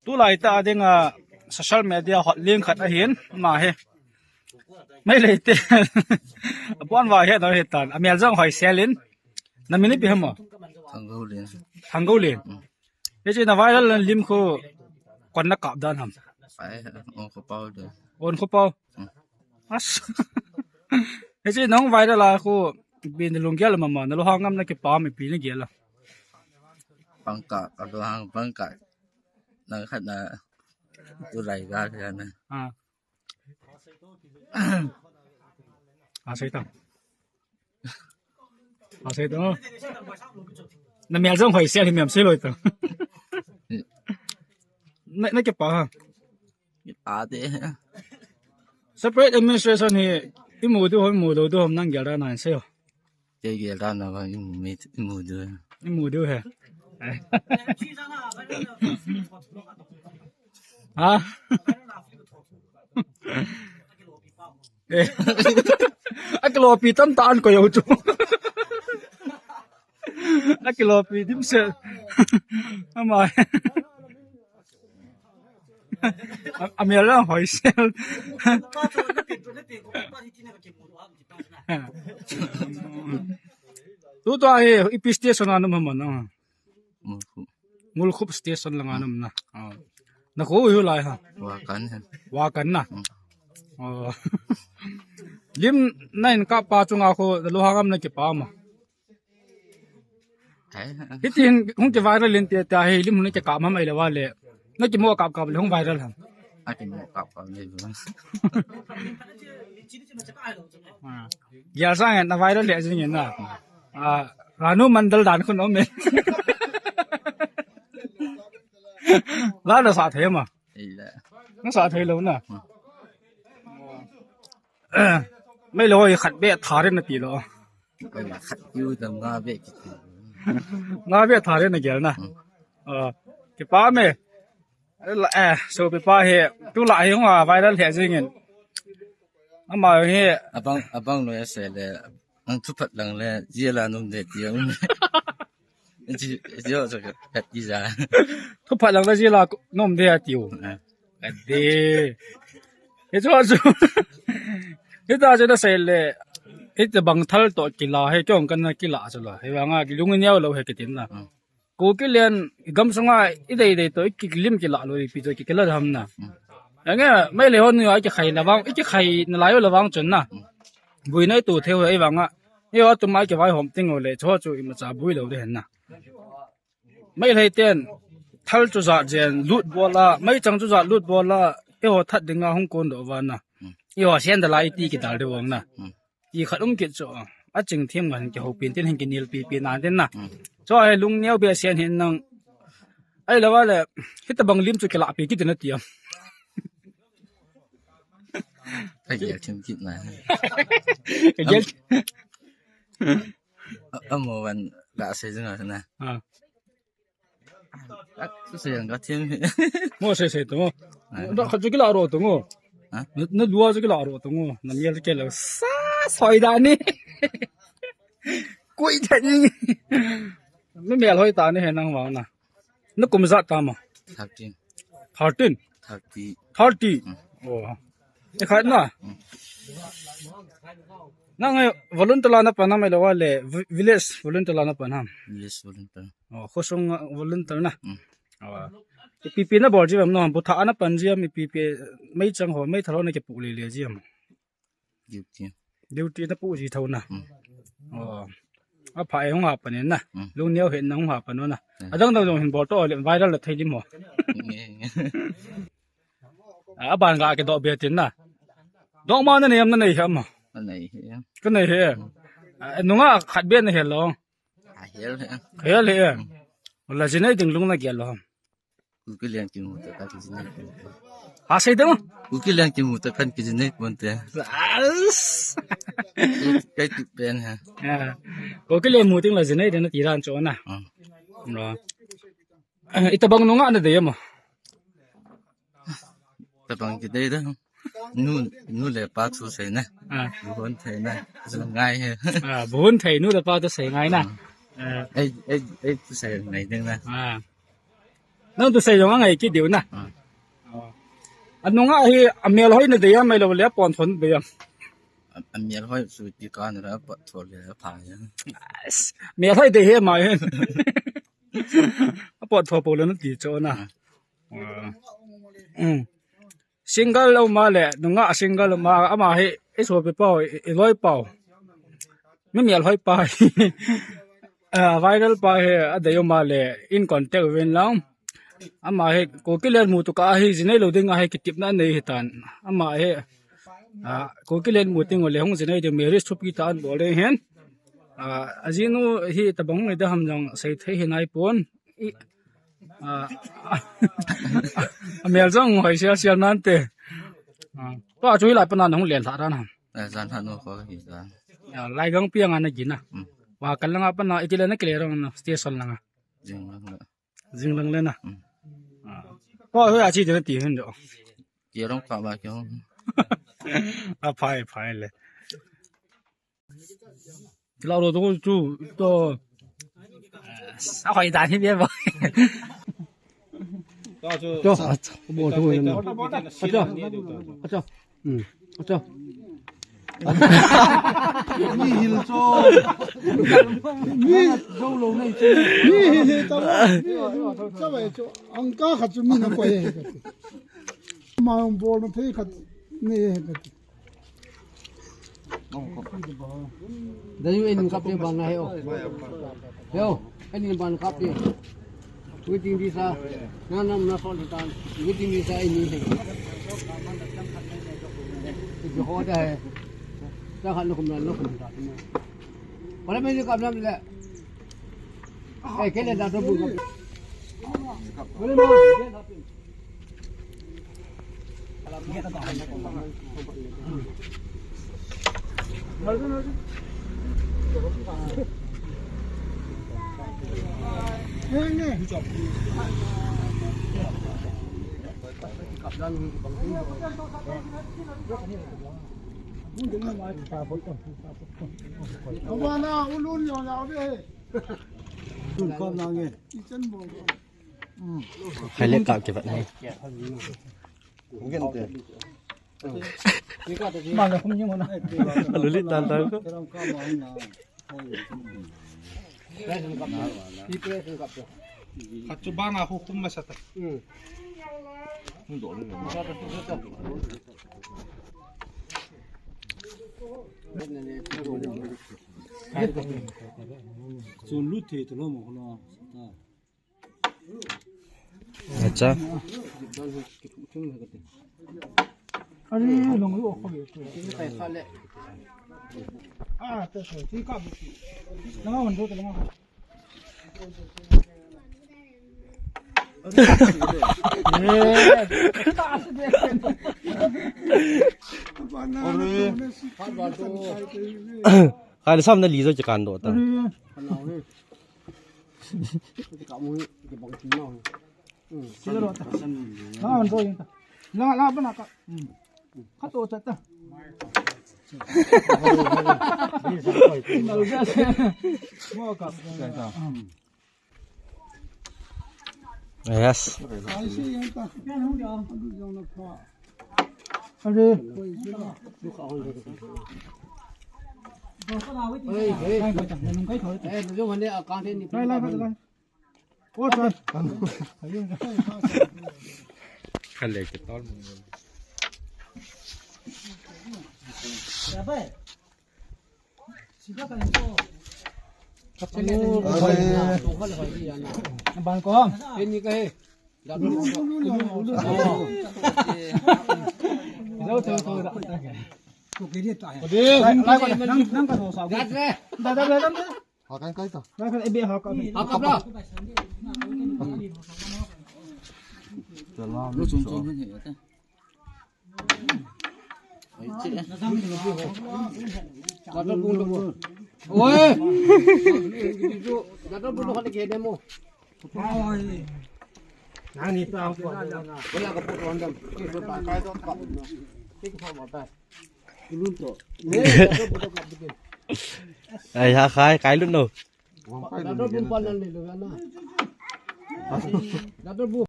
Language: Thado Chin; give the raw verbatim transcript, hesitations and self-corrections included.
Tulai tah a dinga social media hot ling khat ahin, ama hi. Meitei te. Apuan va he no he tan. Amel jong hoi sel in. Na min ipi ham? Thanggolen. Thanggolen. Hiche na viral lim khu kon na kap dan ham? Ai, on kho pau de. On kho pau. As. Hiche nong viral a khu bin lunggel mama na lo hangam na kipa mi pi na gel a. Pangkah, a lo hang pangkah. Nang khat na tulai ga kha na. Ah. Ah, sei tang. Ah, sei tang. Na mel jong hoi sel hi miam sei loi tang. Na, na kipa ha. Ate. Separate administration hi imu diu ham, imu lou diu ham nang gel ra nan sei ho. Kei gel ra na ba imu mi, imu diu. Imu diu he. Ha? Eh. Akilopi tam ta an ko yo chu. Akilopi dim se. Ama. A, amel lang hoi sel. Tu tu ahi, ipi station a na mama na. Ngulkhup. Ngulkhup station langa nam na. Ah. Na kho u lai ha. Wakan ha. Wakan na. Mm. Oh. Lim na in kap pa chunga kho lo hangam na kipa ma. Hai ha. Hiti hin hung ki viral in te ta hi lim hung ki kap ma mai le wa le. Na ki mo kap kap le hung viral ham. A ki mo kap kap le. Ah. Gel sang na viral le jing na. Ah, Ranu Mandal dan khun om e. La na sa thei ma. Ei la. Na sa thei lou na. Hmm. Mai lo hi khat be thare na ti lo. Ei la khat tiu dam nga be ki. Nga be thare na gel na. Hmm. Ah, kipa me. La, eh, so pi pa he, tu la he hung a viral he jing in. Ama he. Abang, abang no ya se le, ang tu phat lang le, jia la num de ti ang. Ji, ji o so ka ti ja. Tu phat lang le jia la num de ti u. Eh. Ka de. He chu chu. He ta chu na se le. He ta bang thal to kila, he kyong kan na kila chu la. He wa nga ki lung ni au lo he ki tin na. Hmm. Kuki lian, i gam sunga, i dei dei to, i kilim kila lo, i pi to, ki kila ham na. Hmm. Ange, mai le hon ni, i ki khai na vang, i ki khai na lai lo vang chun na. Hmm. Bui nai tu theu, i vang a. I ho tu mai ki vai hom ting o le, cho chu i ma cha bui lo de hen na. Mai le ten, thal chu za jen, lut bola, mai chang chu za lut bola, i ho that dinga hung kon do va na. Hmm. I ho sen da lai ti ki dal de vang na. Hmm. Ti khat um kit chu, a ching thim ngan ki ho pin tin hin ki nil pi pi nan tin na. Hmm. Chu he lung neo be sian hin nang. Ai lo le, hita bang lim chu ki la pi kit na ti am. Ka gel thim kit na. Ka gel. Am-, a-, amo wan la se jing na. Ah. Su se yang ka thim. Mo se se to mo. Ai. Na khat chu ki la ro to mo. Ha? Na, na lua chu ki la ro to mo. Na mial ke lo. Sa soi da ni. Koi the ni. Na mial hoi ta ni he nang wa na. Na kum ja ta mo. Thirteen. Thirteen? Thirty. Thirty? Mm. Oh. E khat na? Mm. Nang e volunteer la na pan ham, ahilou le vi-, village volunteer la na pan ham? Village volunteer. Oh, khosung volunteer na? Mm. Oh. Ipi pi na bol ji ham, no, bu tha na pan ji ham, ipi pi mei chang ho, mei thal ho na kipu le le ji ham? Duty. Duty na pu ji tho na. Hmm. Oh. A pha e hung ha pan na. Hmm. Lung neo he na hung ha pan na. Hmm. Adang dang jong hin bol to le viral la thei lim ho. Hmm. A ban ga ke do be tin na. Dong ma na nei am na nei ham? Na nei he. Ka nei he. Hmm. A, nunga khat be na he lo. A hel he. Hel he. Hmm. La ji nei ding lung na gel lo ham? Kuki lian kimu ta khan kijinei pon te. Ha, sei dong. Kuki lian kimu ta khan kijinei pon te. As. Kai tu pen ha. Ya. Kuki lian mu ting la jinei de na ti ran chu na. Hmm. No. Itabang nunga na de mo. Tabang ki de de. Nu, nu le pa thu sei na. Ah. Bu hon thei na. Chu ngai he. Ah, bu hon thei nu le pa thu sei ngai na. Ah. Ah. Ei, ei, ei, thu sei ngai ding na. Ah. Nang tu sei jong angai kit diu na. Ah. Anunga hi amel hoi nadei am, ahilou le apon tho nadei am? A, amel hoi chu ti ka na ra, apon tho le apha ya. Ais, mel hoi dei hi ama hin. Apon tho pou le nati chu na. Ah. Ah. Um. Single lo ma le, nunga single ma, ama hi, i sopi pau, i, i loi pau. Mi mel hoi pa hi. Ah, viral pa hi, adei u ma le, in contact uvin lang. Ama hi, Kuki len mu tu ka hi, jinei lo ding ahi, kitepna nei hi tan. Ama hi, ah, Kuki len mu ting u le, hung jinei ding, marriage thupi ta an bol ding hen. Ah, ajinu hi tabang ngai da ham jong, sei thei hi nai pon. I, ah, amel jong hoi sial sial nante. Ah, tua chu hilai pana nahung len lha dan ham? Eh, jan lha nu ko hi jan. Ah, Laigang pi anga nagin a. Hmm. Wa kal langa pana, iti le nakile rong na station langa. Jing lang le. Jing lang le na. Hmm. Ah. Ko hu a chi de ti hin do. Ti rong pa ba kyo. A phai, phai le. Kila ro to chu to. Sa hoi da hi be ba. To. Bo to. Acha. Acha. Hmm. Acha. Mi hil cho. Mi jo lo nei cho. Mi hil ta. Cha bai cho. Angka khat chu mi na koi he ka ti. Ma bol na thei khat ni he ka ti. Dai u enin kap te ban na he o. He o, enin ban kap te. Waiting list a. Na nam na sol tan. Waiting list a enin he. Ki ho da he. Da khan lo kum na lo kum da. Pala me kap nam le. Eh, kele da to bu. Kele ma. Abana ulun yo ya be. Tun kom na nge. Kitchen bol. Khai le kap ke bat nai. Ngen te. Ma la khum nyung na. Alu li tan tan ko. Khat chu banga khu khum masa ta. Chun lut thei tu lo mo lo. Acha. Are, long lo ko. Ah, ta so, ti ka. Na on do ta na. Are. Khai le sam na li jo chi kan do ta. Are. Sila lo ta. Na, an to yin ta. La, la, ba na ka. Hmm. Ka to cha ta. Mo ka. Hmm. Yes. Ai, si yin ta. Yan hung ya. Are. Hey, hey. Hey, no, yo, mane, a, kante ni. Lai, lai, lai, lai. Kale ke tol. Bang ko. Ini ka he. Nang, nang ka so sa. Da, da, da, da. Ha, kan kai ta. Kan, kan, ebe ha, kan. Ha, ka bla. Lu chun chun hin he ta. Ai, che. Ka ta bung lu. Oi. Ka ta bung lu, ka ta ke demo. Oi. Nang ni ta ko. Ko ya ka pu ron dam. Ke so ta kai to ka. Ke ko ba ta. Ai, ha, khai, khai lut no.